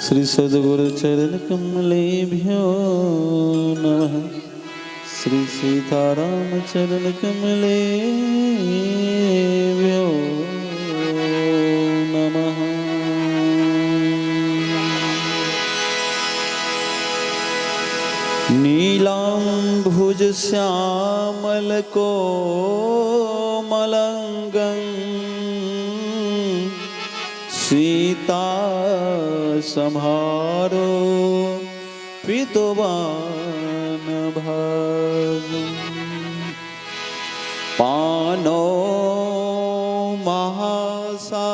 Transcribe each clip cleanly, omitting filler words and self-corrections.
श्री सद्गुरु चरण कमलेभ्यो नमः। श्री सीताराम चरण कमलेभ्यो नमः। नीलांबुज श्यामल कोमलंगं सीता सम्हारो पितुवान भग पानो महासा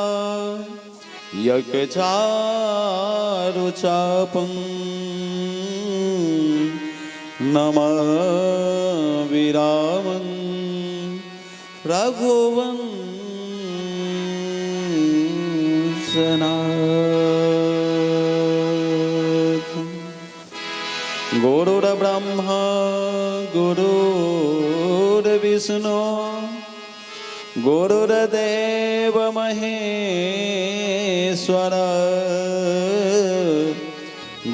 यक चारु चापं नम विरामं रघुवंशनाथ। गुरुर्ब्रह्मा गुरुर्विष्णु गुरुर्देव महेश्वर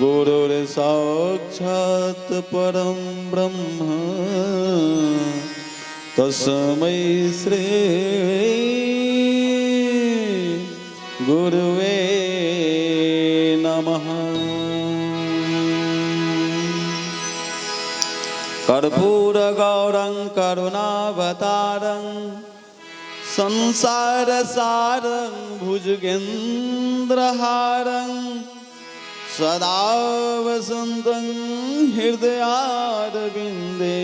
गुरुर्साक्षात् परं ब्रह्म तस्मै श्री गुरुवे नमः। कर्पूर गौरं करुणावतारं संसार सारं भुजगेन्द्रहारं सदा वसन्तं हृदयारविन्दे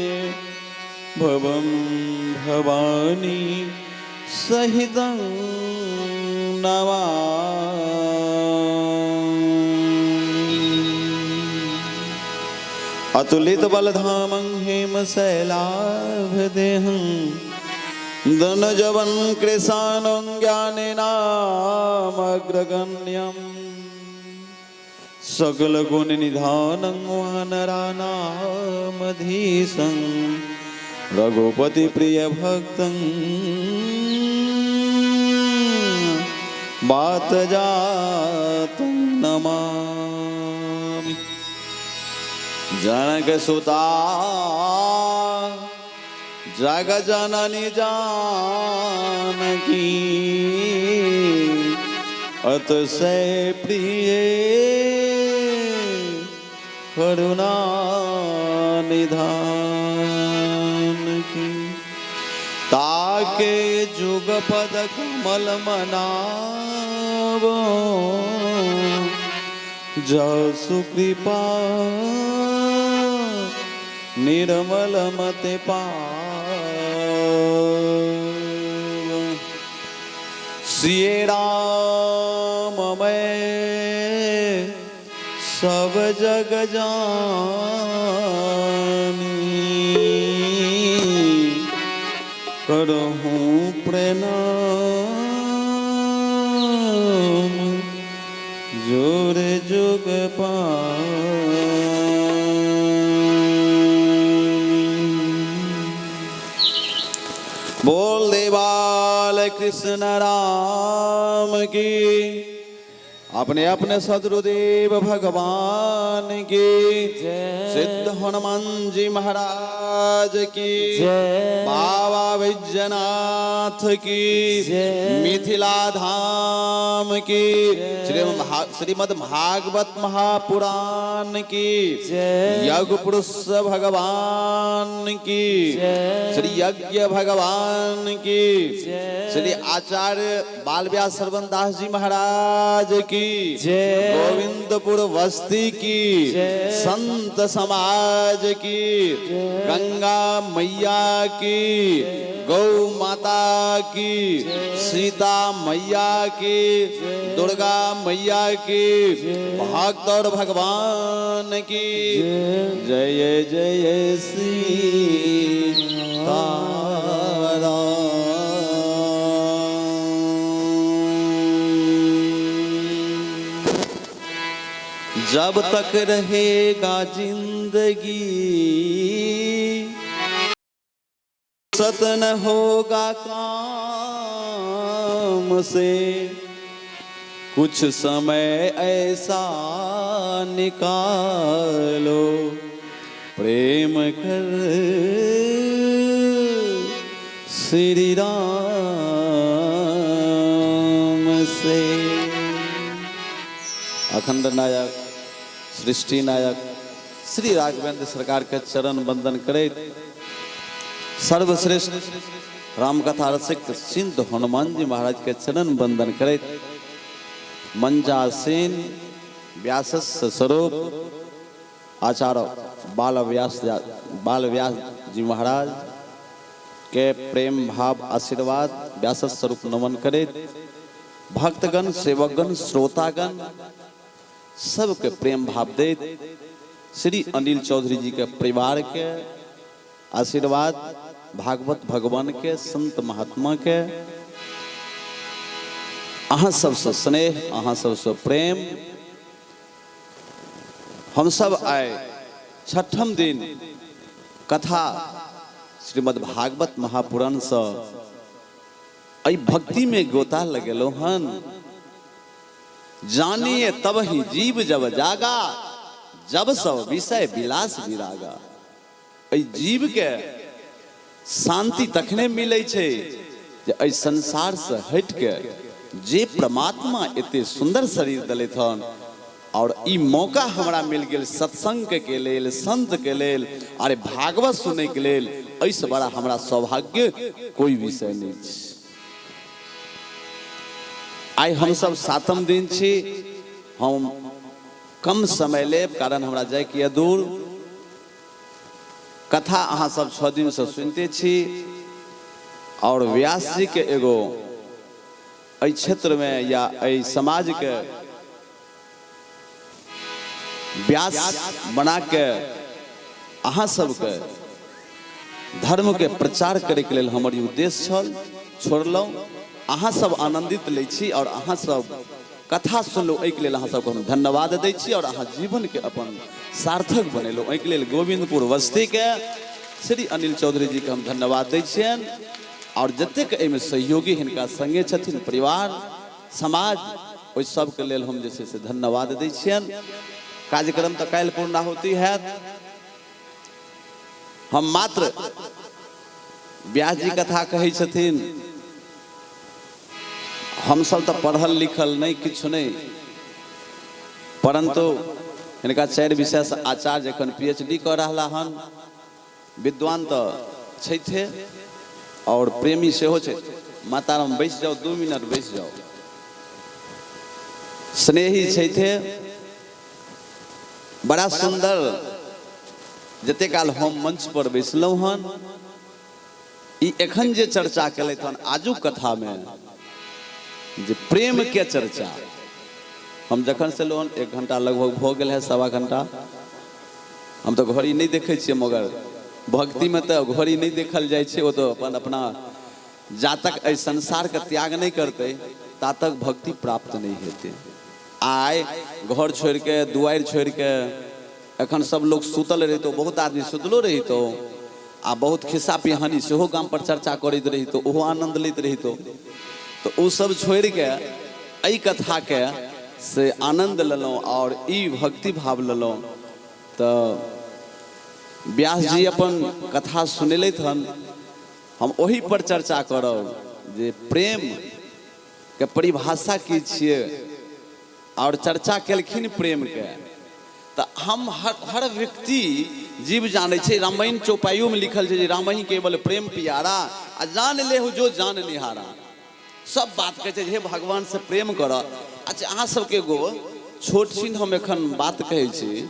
भवं भवानी सहितं नमामि। अतुलित बलधामं हेम शैलाभदेहं धनजवन कृशानं ज्ञानिनामग्रगण्यं सकल गुण निधानं वानराणामधीशं रघुपति प्रिय भक्तं बात जातं नमामि। जनक सुता जग जननी जानकी अतिशय प्रिय करुणा निधान की ताके जुग पद कमल मनावो जसु कृपा निर्मल मत पाव। सिए राम मैं सब जग जानी करहूँ प्रणाम जोरे जुग पानी। बोल देवाल कृष्ण राम की, अपने अपने सदगुरुदेव भगवान की, सिद्ध हनुमान जी महाराज की, बाबा वैद्यनाथ की, मिथिला धाम की, श्रीमद् भागवत महापुराण की, यज्ञ पुरुष भगवान की, श्री यज्ञ भगवान की, श्री आचार्य बाल व्यास श्रवण दास जी महाराज की, गोविंदपुर बस्ती की, संत समाज की, गंगा मैया की, गौ माता की, सीता मैया की, दुर्गा मैया की, भक्त और भगवान की जय जय श्री राम। जब तक रहेगा जिंदगी सत न होगा काम से, कुछ समय ऐसा निकालो, प्रेम कर श्री राम से। अखंड नायक, सृष्टि नायक श्री राघवेंद्र सरकार के चरण वंदन करैत सर्वश्रेष्ठ रामकथा रसिक सिद्ध हनुमान जी महाराज के चरण वंदन करैत मंजासीन व्यासस्य स्वरूप आचार्य बाल व्यास जी महाराज के प्रेम भाव आशीर्वाद व्यास स्वरूप नमन करैत भक्तगण, सेवकगण, श्रोतागण सबके प्रेम भाव दैत श्री अनिल चौधरी जी के परिवार के आशीर्वाद, भागवत भगवान के, संत महात्मा के, अहाँ सबसे स्नेह, अहाँ सबसे प्रेम। हम सब आए छठम दिन कथा श्रीमद् भागवत महापुराण से एहि भक्ति में गोता लगेलहुँ हन। जानिए तब ही जीव जब जागा, जब सब विषय विलास विरागा। एहि जीव के शांति तखने मिलै छै जे एहि संसार से हटि के जे परमात्मा एते सुंदर शरीर देलथि हन और ई मौका हमरा मिल गेल सत्संग के लेल, संत के लेल, अरे भागवत सुनै के लेल, एहिसँ बड़ा हमरा सौभाग्य कोई विषय नहीं छै। आइ हम सब सातम दिन छी। हम कम समय लेब कारण हमरा जाइके यऽ दूर। कथा अहाँ सब 6 दिन से सुनते छी और व्यास जी के एगो एहि क्षेत्र में या एहि समाज के व्यास बना के अहाँ सबके धर्म के प्रचार करे के लेल हमर ई उद्देश्य छल। छोड़लहुँ, अहाँ सब आनंदित लै छी और अहाँ सब कथा सुनलहुँ, एहिके लेल अहाँ सबके हम धन्यवाद दै छी और अहाँ जीवन के अपन सार्थक बनेलहुँ, एहिके लेल गोविंदपुर बस्ती के श्री अनिल चौधरी जी के हम धन्यवाद दै छियनि और जतेक एहिमे सहयोगी हिनका संगे छथिन, परिवार, समाज, ओहि सबके लेल हम जे छै से धन्यवाद दै छियनि। कार्यक्रम तऽ काल्हि पूर्णाहुति हैत। हम मात्र व्यास जी कथा कहै छथिन, हमसब तऽ पढ़ल लिखल नहि, किछु नहि, परंतु हिनका 4 विषय से आचार्य जखन PhD कऽ रहला हन, विद्वान तऽ छैथे और प्रेमी सेहो छै। माताराम बैस जाउ, 2 मिनट बैस जाउ। स्नेही छैथे, बड़ा सुंदर। जते काल हम मंच पर बैसलहुँ हन, ई एखन जे चर्चा केलथि हन आजुक कथा में, जे प्रेम के चर्चा, हम जखन से एलहुँ हन 1 घंटा लगभग भऽ गेल है, 1.25 घंटा। हम तऽ घड़ी नहि देखै छियै, मगर भक्ति में तऽ घड़ी नहि देखल जाइ छै। ओ तऽ अपन अपना जातक एहि संसार के त्याग नहि करतै ता तक भक्ति प्राप्त नहि हेतै। आइ घर छोड़ि के, दुआरि छोड़ि के एखन सब लोग सुतल रहितो, बहुत आदमी सुतलो रहितो आ बहुत खिस्सा पिहानी सेहो गाम पर चर्चा करैत रहितो, ओहो आनंद लैत रहितो। तऽ ओ सब छोड़ि के एहि कथा के से आनंद लेलहुँ और ई भक्ति भाव लेलहुँ। तऽ व्यास जी अपन कथा सुनेलथि हन, हम ओहि पर चर्चा करब जे प्रेम के परिभाषा की छियै और चर्चा केलखिन प्रेम के। तऽ हम हर व्यक्ति जीव जानै छै। रामायण चौपाइयो में लिखल छै जे राम ही केवल प्रेम प्यारा आ जान लेहु जो जान निहारा। सब बात कहै छै हे भगवान से प्रेम कर। अच्छा अहाँ सबके एगो छोट छिन हम एखन बात कहै छी।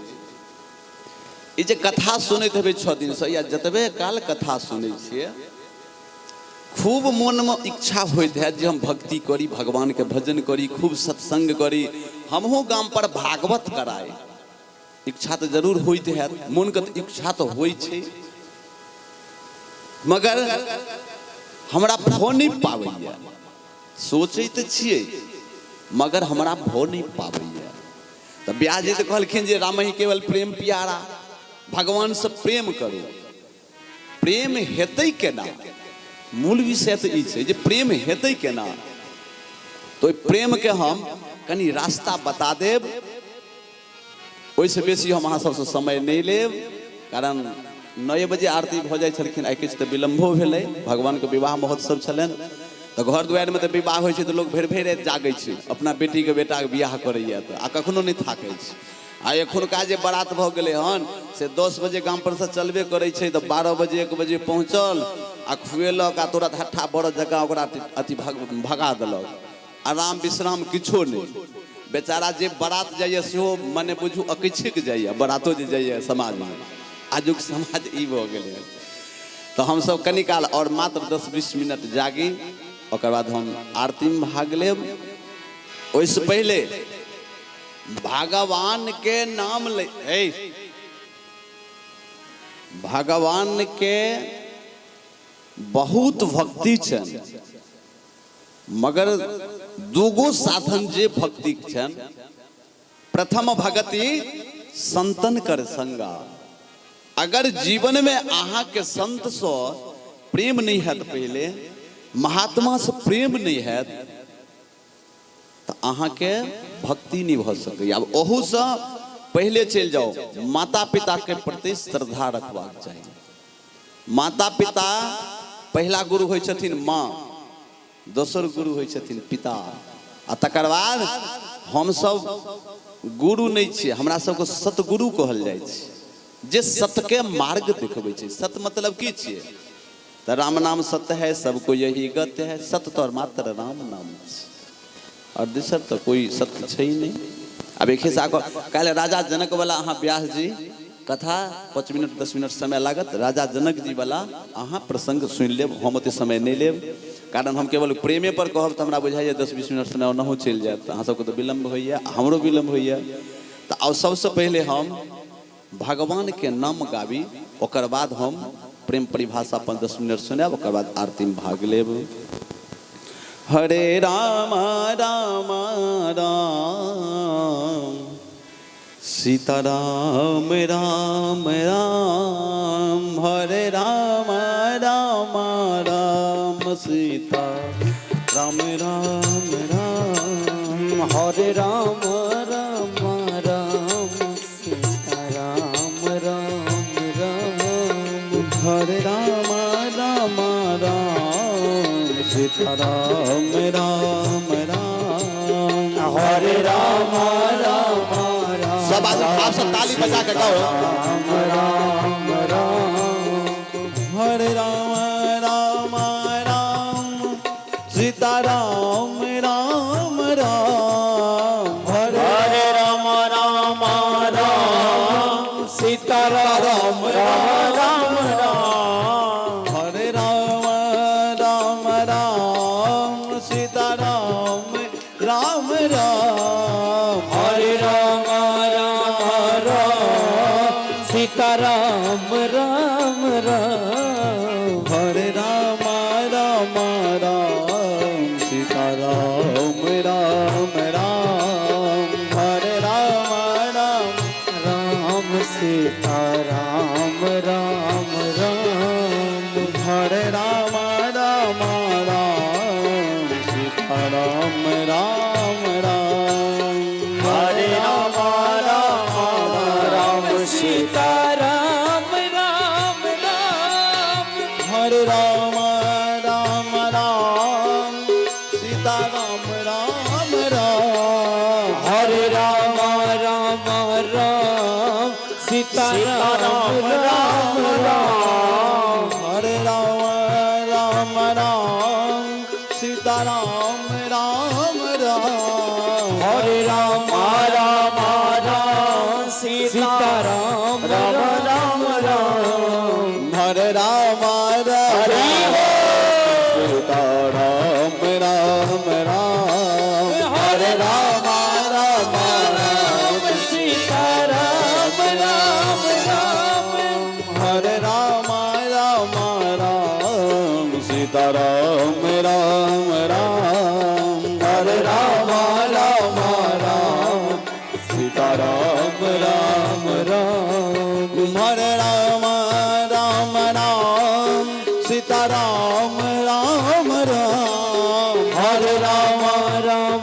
ई जे कथा सुनैत हेबै 6 दिन से या जतबे काल कथा सुनै छियै, खूब मोनमे इच्छा होइत हैत जे हम भक्ति करी, भगवानके भजन करी, खूब सत्संग करी, हमहूँ गाम पर भागवत कराइ। इच्छा तऽ जरूर होइत हैत, मोनके तऽ इच्छा तऽ होइ छै, मगर हमरा भऽ नहि पाबैए। सोचै तऽ छियै मगर हमरा भऽ नहि पाबैए। तऽ व्यास जी तऽ कहलखिन जे राम ही केवल प्रेम प्यारा, भगवान से प्रेम करू। प्रेम हेतै केना? मूल विषय तऽ ई छै जे प्रेम हेतै केना? तऽ ओहि प्रेमके हम कनि रास्ता बता देब। ओहिसँ बेसी हम अहाँ सबसँ समय नहि लेब, कारण 9 बजे आरती भऽ जाइ छलखिन, आइ किछु तऽ विलम्बो भेलै। भगवानके विवाह महोत्सव छलनि तऽ घर दुआरिमे तऽ विवाह होइ छै तऽ लोक भरि भरि राति जागै छै, अपना बेटीके बेटाके बियाह करैए तऽ, आ कखनो नहि थाकै छै। आ एखुनका जे बारात भऽ गेलै हन से 10 बजे गाम परसँ चलबे करै छै तऽ 12 बजे 1 बजे पहुँचल आ खुएलक आ तुरंत हट्ठा बरद जकाँ ओकरा अथी भगा देलक, आराम विश्राम किछो नहि। बेचारा जे बारात जाइए सेहो मने बुझू अकिछिक जाइए, बारातो जे जाइए समाजमे, आजुक समाज ई भऽ गेलै हन। तऽ हमसब कनी काल आओर मात्र 10-20 मिनट जागी, ओकर बाद हम आरतीमे भाग लेब। ओहिसँ पहिले भगवान के नाम ले, भगवान के बहुत भक्ति छनि, मगर दूगो साधन जे भक्ति छनि, प्रथम भगति संतन कर संगा। अगर जीवन में अहाँ के संत से प्रेम नहीं हैत, पहले महात्मा से प्रेम नहीं हैत, तऽ अहाँके भक्ति नहि भऽ सकैए। आब ओहूसँ पहिले चलि जाउ, माता पिताके प्रति श्रद्धा रखबाक चाही। माता पिता पहिला गुरु होइ छथिन माँ, दोसर गुरु होइ छथिन पिता, आ तकर बाद हमसब गुरु नहि छियै, हमरा सबके सतगुरु कहल जाइ छै, जे सतके मार्ग देखबै छै। सत मतलब की छियै? तऽ राम नाम सत्य है, सबको यही गत्य है। सत्य तऽ मात्र राम नाम छै, आओर दोसर तऽ कोइ सत्य छै ही नहि। आब एक हिस्सा काल्हि राजा जनक वाला अहाँ व्यास जी कथा 5 मिनट 10 मिनट समय लागत, राजा जनक जी वाला अहाँ प्रसंग सुनि लेब, हम ओते समय नहि लेब, कारण हम केवल प्रेमे पर कहब तऽ हमरा बुझाइए 10-20 मिनट समय ओनाहु चलि जायत, अहाँ सबके तऽ विलम्ब होइए, हमरो विलम्ब होइए। तऽ आब सबसँ पहिले हम भगवान के नाम गाबी, ओकर बाद हम प्रेम परिभाषा 5-10 मिनट सुनायब, ओकर बाद आरती में भाग लेब। हरे राम राम राम सीता राम राम राम, हरे राम राम राम सीता राम राम राम, हरे राम राम राम सीता राम राम राम, हरे राम राम राम सीता राम राम राम, हरे राम राम राम। सब आदमी भाव से ताली बजा के गाओ। राम राम राम, हरे राम राम राम सीता राम राम राम, हरे राम राम राम सीता राम राम राम राम, हरे राम राम राम सीता राम राम राम, हरे राम राम राम सीता राम राम राम, हरे राम राम राम सीता राम राम राम, हरे राम राम राम सीता राम राम राम, हरे राम राम राम सीता राम राम राम, हरे राम राम राम सीता राम राम राम, हरे राम राम राम सीता राम राम राम, हरे राम राम राम सीता राम राम राम, हरे राम राम राम सीता राम राम राम, हरे राम राम राम सीता राम राम राम राम, हरे राम राम सीता राम राम राम, हरे राम राम राम सीता राम राम राम, हरे राम राम राम सीता राम राम राम, हरे राम राम राम सीता राम राम राम, हरे राम राम राम सीता राम राम राम, हरे राम राम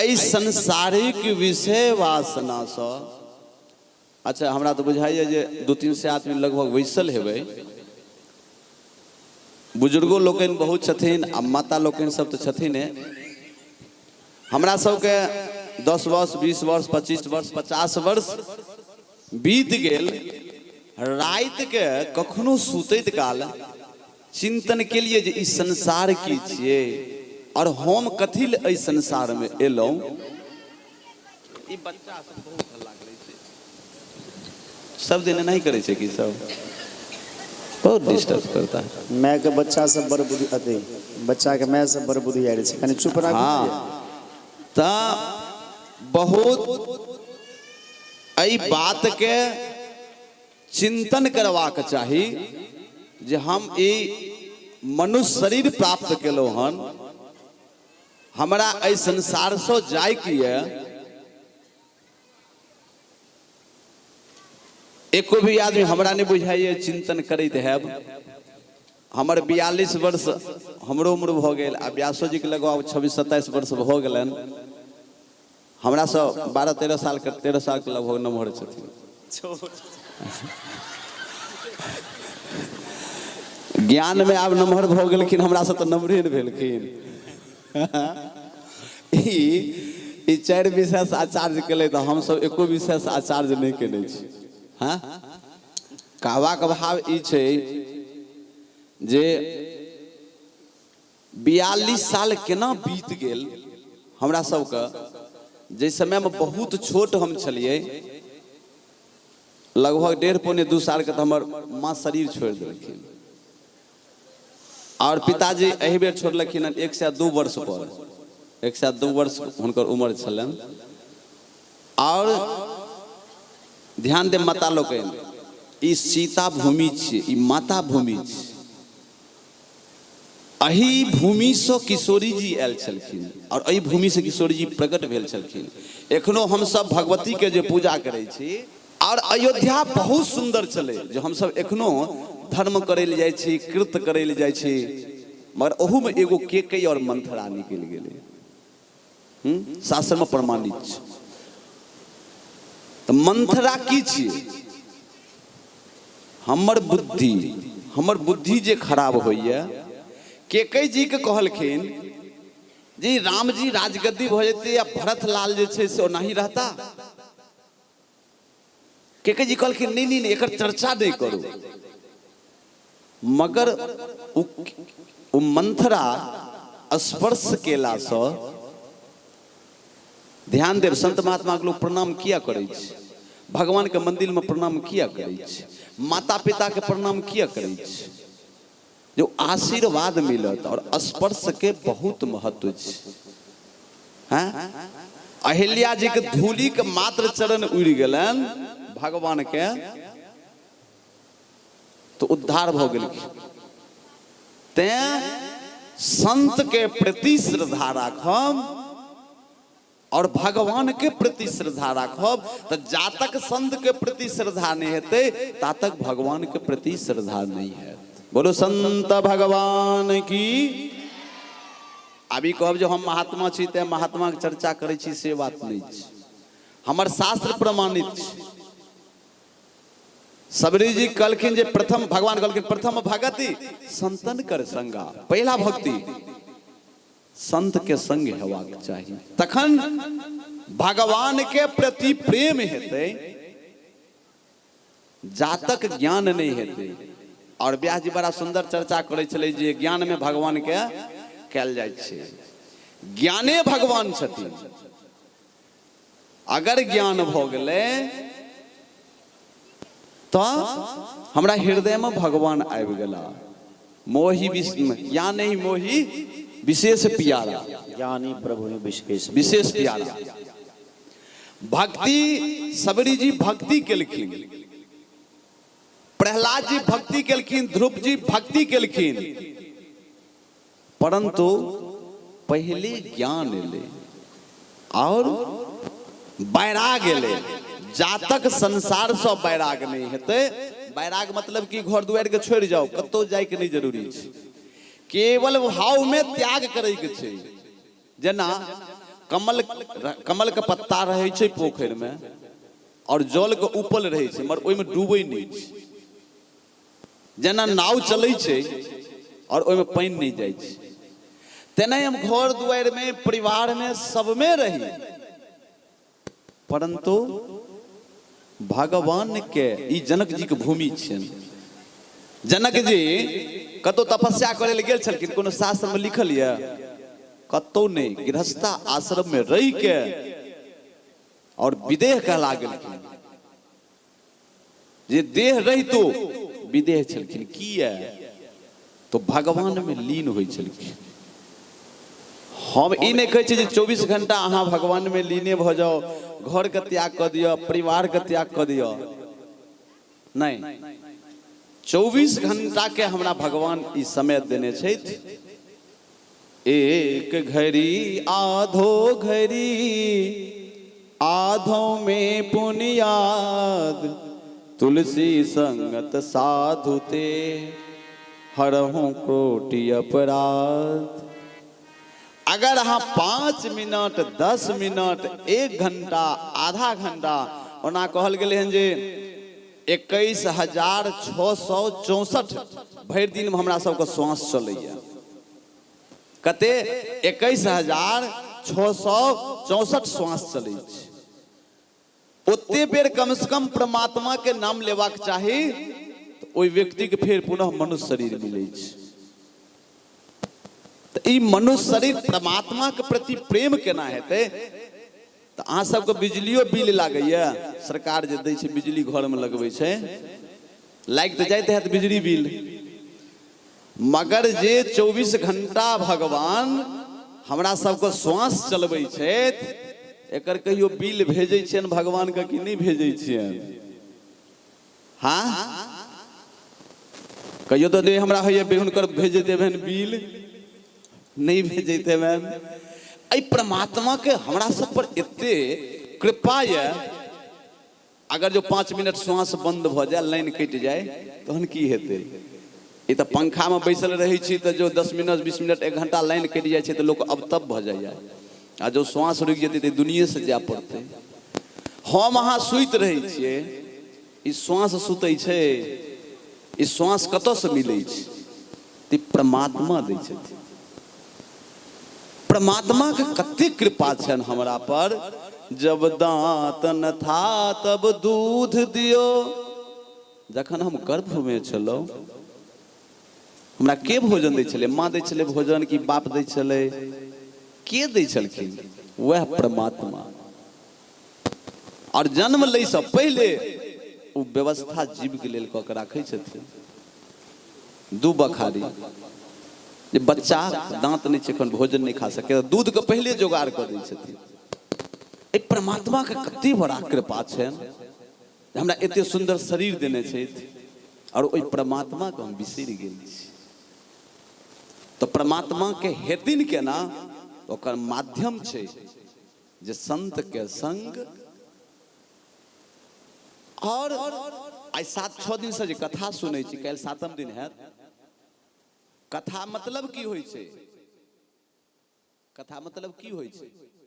एहि संसारिक विषय वासनासँ। अच्छा, हमरा तऽ बुझाइए जे 2-3 सए आदमी लगभग बैसल हेबै। बुजुर्गो लोकनि बहुत छथिन आ माता लोकनि सब तऽ छथिन। हमरा सबके 10 वर्ष, 20 वर्ष, 25 वर्ष, 50 वर्ष बीत गेल। राति के कखनो सुतैत काल चिंतन के लिए जे ई संसार की छियै और हम कथी ले एहि संसार में एलहुं। ई बच्चा सब बहुत हल्ला करै छै, सब दिन नहीं करै छै कि सब बहुत डिस्टर्ब करता है। माय के बच्चा सब बड़ बुद्धि, अथी बच्चा के माय सब बड़ बुद्धि आयल छै, कनि चुप राखू। हाँ, तऽ बहुत एहि बात के चिंतन करबाक चाही जे हम ई मनुष्य शरीर प्राप्त केलहुँ हन, हमरा एहि संसारसँ जाइके यऽ। एको भी आदमी हमरा नहि बुझाइए चिंतन करैत हैब। हमर 42 वर्ष हमरो उम्र भऽ गेल आ व्यासो जीके लगभग 26-27 वर्ष भऽ गेलनि। हमरासँ 12-13 सालके, 13 सालके लगभग नमहर छथिन। ज्ञानमे आब नमहर भऽ गेलखिन, हमरासँ तऽ नमहरे ने भेलखिन। ई 4 विषयसँ आचार्य केलै तऽ हमसब एको विषयसँ आचार्य नहि केने छी। हँ, कहबाक भाव ई छै जे 42 साल केना बीत गेल हमरा सबके। जाहि समयमे बहुत छोट हम छलियै, लगभग 1.5-1.75 सालके, तऽ हमर माँ शरीर छोड़ि देलखिन और पिताजी एहि बेर छोड़लखिन हन 102 वर्ष पर। 102 वर्ष हुनकर उम्र छलनि। और ध्यान दे माता लोकनि, ई सीता भूमि छियै, ई माता भूमि छियै। एहि भूमिसँ किशोरी जी आयल छलखिन और एहि भूमिसँ किशोरी जी प्रकट भेल छलखिन। एखनो हमसब भगवती के जे पूजा करै छी, और अयोध्या बहुत सुंदर छलै जे हमसब एखनो धर्म करै लए जाइ छी, कृत करै लए जाइ छी, मगर ओहूमे एगो केकई और मंथरा निकलि गेलै। शास्त्रमे प्रमाणित छै। तऽ मंथरा की छियै? हमर बुद्धि, हमर बुद्धि जे खराब होइए। केकई जी के कहलखिन जी रामजी राजगद्दी भऽ जेतै आ भरत लाल जे छै से ओनाही रहता। केकई जी कहलखिन नहीं नहीं, एकर चर्चा नहीं करू। मगर ओ मंथरा स्पर्श केलासँ, ध्यान देव, संत महात्मा के लोग प्रणाम किया करै छै? भगवान के मंदिर में प्रणाम किया करै छै? माता पिता के प्रणाम किया करै छै? जो आशीर्वाद मिलत। और स्पर्श के बहुत महत्व छै। हैं, अहिल्या जी के धूली के मात्र चरण उड़ि गेलनि भगवान के तो उद्धार भऽ गेलखिन। तें संत के प्रति श्रद्धा राखब और भगवान के प्रति श्रद्धा राखब, तऽ जातक संत के प्रति श्रद्धा नहीं हेतै तातक भगवान के प्रति श्रद्धा नहीं हैत। बोलो संत भगवान की। आब ई कहब जे हम महात्मा छी तें महात्मा के चर्चा करै छी, से बात नहीं छै। हमर शास्त्र प्रमाणित छै। सबरी जी कहलखिन जे प्रथम भगवान कहलखिन प्रथम भगति संतन कर संगा। पहिला भक्ति संत के संग हेबाक चाही, तखन भगवान के प्रति प्रेम हेतै, जातक ज्ञान नहीं हेतै। और व्यास जी बड़ा सुंदर चर्चा करै छलै जे ज्ञान में भगवान के कयल जाइ छै, ज्ञाने भगवान छथिन। अगर ज्ञान भऽ गेलै तऽ हमरा हृदय में भगवान आबि गेला। मोहि ज्ञान ही मोहि विशेष प्यारा, ज्ञानी प्रभु ही विशेष विशेष प्यारा। भक्ति सबरी जी भक्ति केलखिन, प्रहलाद जी भक्ति केलखिन, ध्रुव जी भक्ति केलखिन, परंतु पहले ज्ञान एलै और बैराग एलै। जातक संसार से बैराग नहीं हेतै। बैराग मतलब कि घर दुआर के छोड़ि जाओ, कतौ जाय के नहीं जरूरी छै, केवल भाव में त्याग करे के छै। जेना कमल कमल के पत्ता रहै छै पोखरि में और जल के ऊपर रहै छै, मगर ओहिमे डूबै नहि छै। जेना नाव चलै छै और ओहिमे पानि नहि जाइ छै, तेना हम घर दुआरि में परिवार में सबमे रही, परंतु भगवान के ई जनक जी के भूमि छियनि। जनक जी कतौ तपस्या करै लए गेल छलखिन? कोनो शास्त्र में लिखल यऽ? कतौ नहि। गृहस्था आश्रम में रहि के और विदेह कहला गेलखिन, जे देह रहितो विदेह छलखिन। किया? तो भगवान में लीन होइ छलखिन। हम ई नहि कहै छी जे 24 घंटा अहाँ भगवान में लीने भऽ जाउ, घर के त्याग कऽ दिअ, परिवार के त्याग कऽ दिअ, नहि। 24 घंटा के हमरा भगवान ई समय देने छथि। एक घड़ी आधो घड़ी आधो में पुनियाद, तुलसी संगत साधु ते हरहु कोटि अपराध। अगर अहाँ 5 मिनट 10 मिनट 1 घंटा आधा घंटा, ओना कहल गेलै हन जे 21,664 भरि दिनमे हमरा सबके श्वास चलैया। कते? 21,664 श्वास चलै छै। ओते बेर कम से कम परमात्मा के नाम लेबाक चाही, तऽ ओहि व्यक्ति के फेर पुनः मनुष्य शरीर मिलै छै। तऽ ई मनुष्य शरीर परमात्मा के प्रति प्रेम केना हेतै? तऽ अहाँ सबके बिजलियो बिल लागैया? सरकार जे दै छै बिजली घरमे लगबै छै, लागि तऽ जाइत हैत बिजली बिल, मगर जे 24 घंटा भगवान हमरा सबके श्वास चलबै छथि, एकर कहियो बिल भेजै छियनि भगवानके कि नहि भेजै छियनि? हाँ, कहियो तऽ नहि हमरा होइए हुनकर भेजैत हेबनि बिल, नहि भेजैत हेबनि। एहि परमात्माके हमरा सब पर एते कृपा यऽ, अगर जो 5 मिनट श्वास बंद भऽ जाय, लाइन कटि जाय, तहन की हेतै? ई तऽ पंखामे बैसल रहै छी तऽ जो 10 मिनट 20 मिनट 1 घंटा लाइन कटि जाइ छै तऽ लोक अब तब भऽ जाइए, आ जो श्वास रुकि जेतै तऽ दुनियेसँ जाय पड़तै। हम अहाँ सुति रहै छियै, ई श्वास सुतै छै? ई श्वास कतऽसँ मिलै छै? तऽ परमात्मा दै छथिन। परमात्मा के कते कृपा छनि हमरा पर। जब दांत न था तब दूध दियो। जखन हम गर्भ में छलहुँ, हमरा के भोजन दै छलै? माँ दै छलै भोजन कि बाप दै छलै? के दै छलखिन? वएह परमात्मा। और जन्म लै से पहिले ओ व्यवस्था जीव के लेल कऽ के राखै छथिन। दू बखारी जे बच्चा दांत नहि छै, एखन भोजन नहि खा सकै, दूध के पहिले जोगाड़ कऽ दै छथिन। एहि परमात्मा के कते बड़ा कृपा छनि, हमरा एते सुन्दर शरीर देने छथि, और ओहि परमात्मा के हम बिसरि गेल छी। तऽ परमात्मा के हेतिन केना? ओकर माध्यम छै जे संत के संग। और आइ 7-6 दिन से जे कथा सुनै छी, काल्हि 7म दिन हैत। कथा मतलब की होइ छै? कथा मतलब की होइ छै?